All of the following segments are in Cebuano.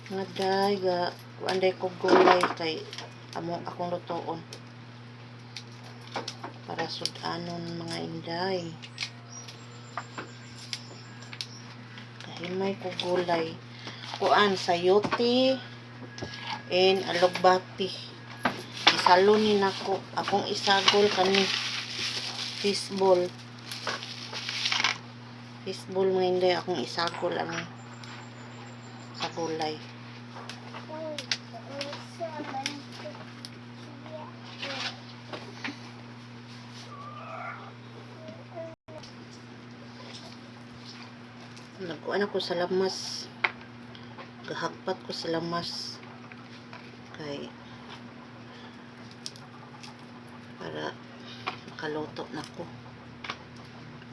Mga day ga kuan day ko gulay kay amo akong lutoon. Para sudanon, mga inday. Kahimay ko gulay. Kuan, sayote and alugbati. Isalo ni nako akong isagol kani fishball. Fishball, mga inday, akong isagol ani sa gulay. Nagkuan ako sa lamas. Gahakpat ko sa lamas. Kay para makaluto na ko.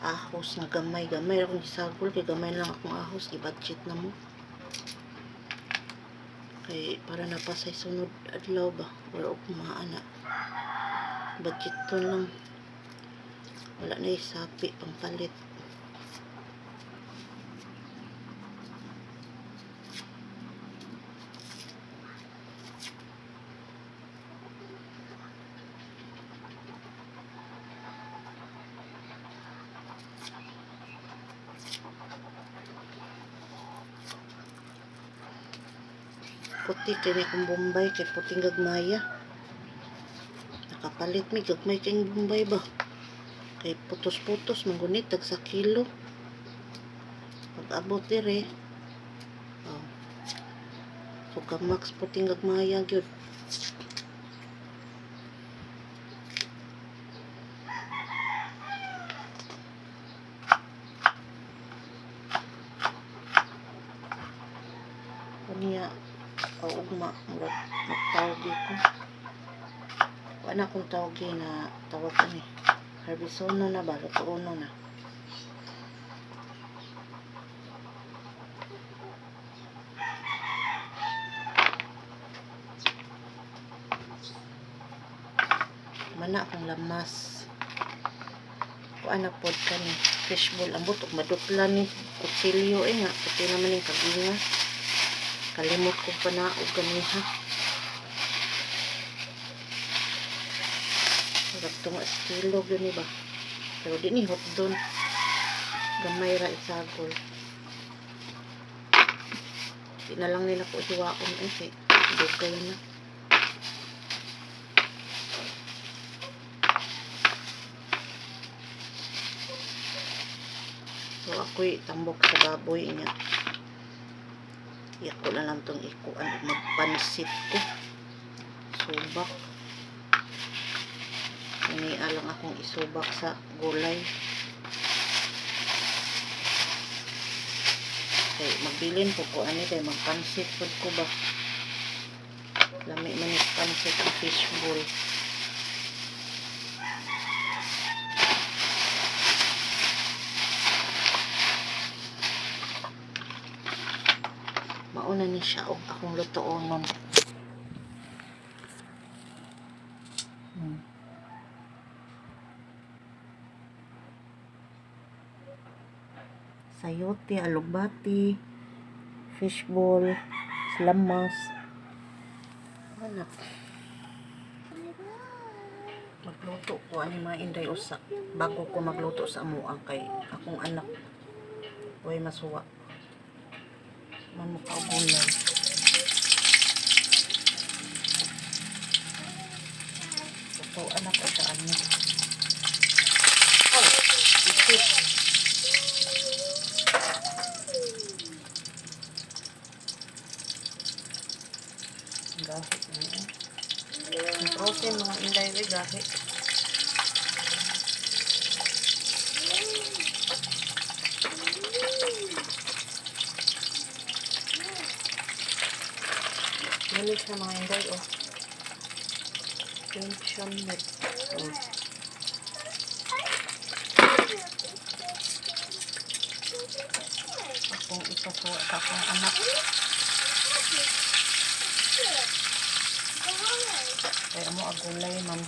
Ahos na gamay. Gamay akong isagol. Kay gamay lang akong ahos. I-budget na mo. Kay para na pa sa sunod adlaw ba? Or ugma ana. Budget to lang. Wala na isapi pangpalit. Puti kay ni akong bombay kay puting gagmaya. Nakapalit mi gagmay kay bombay ba. Kay putos-putos mangunit tag sa kilo. Pag abot dire. Oh. Suga max puting gagmaya gyud. Unya o ugma murag magtawag ko. Wala akong tawag na tawag ani. Harbisono na ba? Lutuono na. Mana akong lamas. Kuan na pod kani fishball, ambot og madutla ni kutsilyo eh nga puti naman ning kaginga. Kalimot ko panaog ganiha. Murag tunga sa kilo gani ba. Pero di ni hotdon. Gamay ra isagol. Di na lang nila ko hiwaon eh kay dugay na. So ako'y tambok sa baboy niya. Iyako na lang tong ikuan ug magpansit ko. Subak. Ini alang akong isubak sa gulay. Kay magbilin po ko ani kay magpansit pud ko ba. Lami man ni pansit ang fishball. Mauna ni siya og akong lutuonon. Sayote, alugbati, fishball, lamas. Wala. Magluto ko ani, mga inday, usa bago ko magluto sa amuang kay akong anak way masuwa man mo ka gulay. Lutuan ako sa ano. Oh, isip. Gahi na eh. Ang protein, mga inday, we gahi. Mali siya, mga inday, oh. Tension net. Oh. Akong ipasuwa sa akong anak. Kay amo ang gulay man.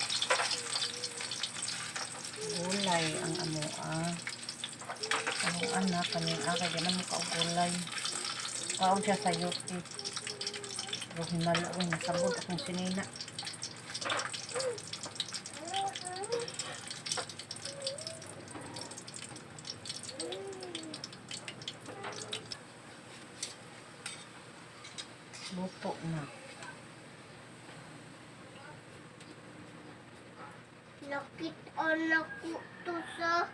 Gulay ang amo ah. Akong anak kaning akay di man mo gulay. Kaon siya sayote. Pero hinala ko, nasabot akong sinina. Luto na. Nakita na ko to sa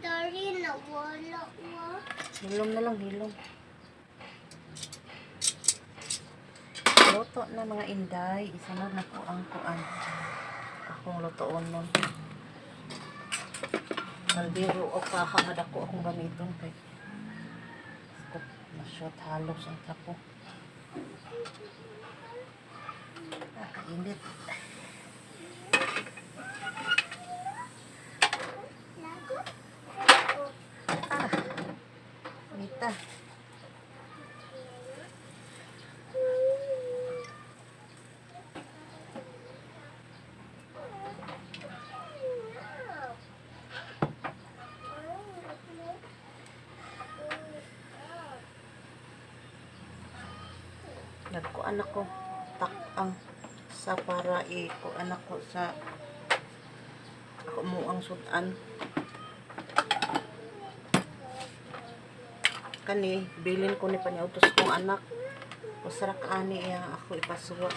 dari na wala wa. Hilom na lang, hilom. Luto na, mga inday. Isunod na ko ang kuan. Akong lutoon nun. Kaldero o kaha nga dako akong gamiton kay ko na short halos ang trapo. Ah, kainit. Lago. Ah. Mita. Nagkuan ako tak-ang sa para ikuan ako sa ako mo ang sudan. Kani bilin ko ni paniutos kong anak. Usra ka ani iya ako ipasuwa.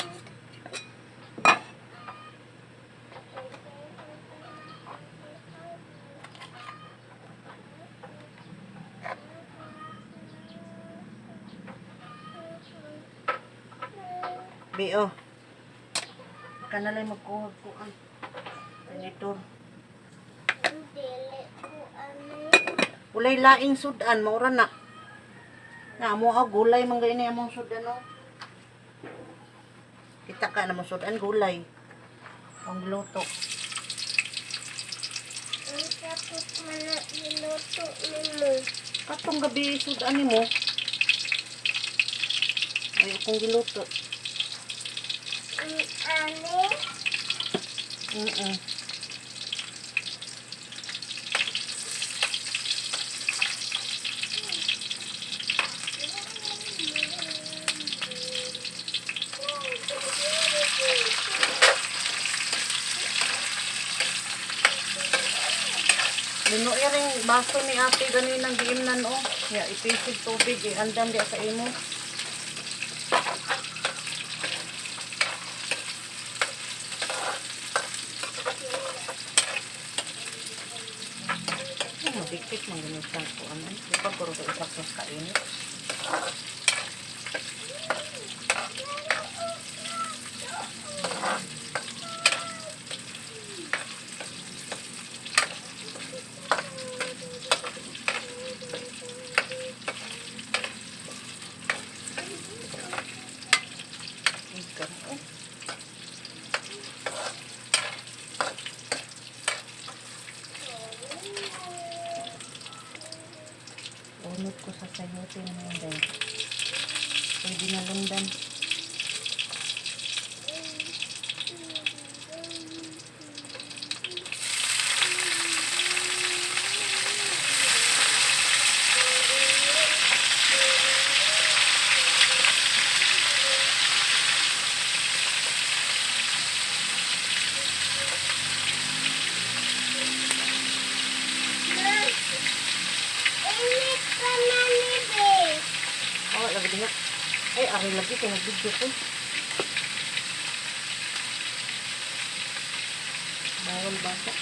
Bio. Kanalay magkuhag ko ang tinidor. Dili ko ano. Walay laing sudan, maura na. Na mo ah, gulay man gani among sudan oh. Kita ka na mo sudan gulay. Ang luto. Ang sakot man na niluto nimo. Katong gabi sudan nimo. Ay akong giluto. Ang ani. Nino ring baso ni ate ganinang giimnan oh. Ya ipisig tubig iandam di sa imo. Ay, madikit man ganun siyang kuan ay. Di pa guro ko isaktos kainit. Ikaw, oh. Unot ko sa sayote na yun dahil. Pwede na lundan. Ma, init ka na ni Be. Oh, lagi din. Ay, ari lagi kay nag-video ko. Bawal basa.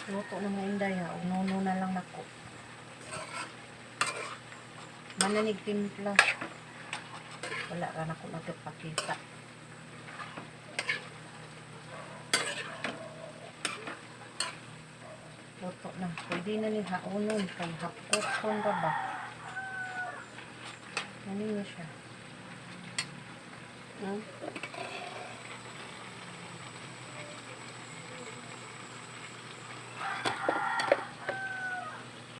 Luto na, mga inday, ha. Unono na lang nako. Mananig timpla. Wala ra nako nagpakita. Luto na. Pwede na ni haonon kay hapkokon ra ba. Ano na siya?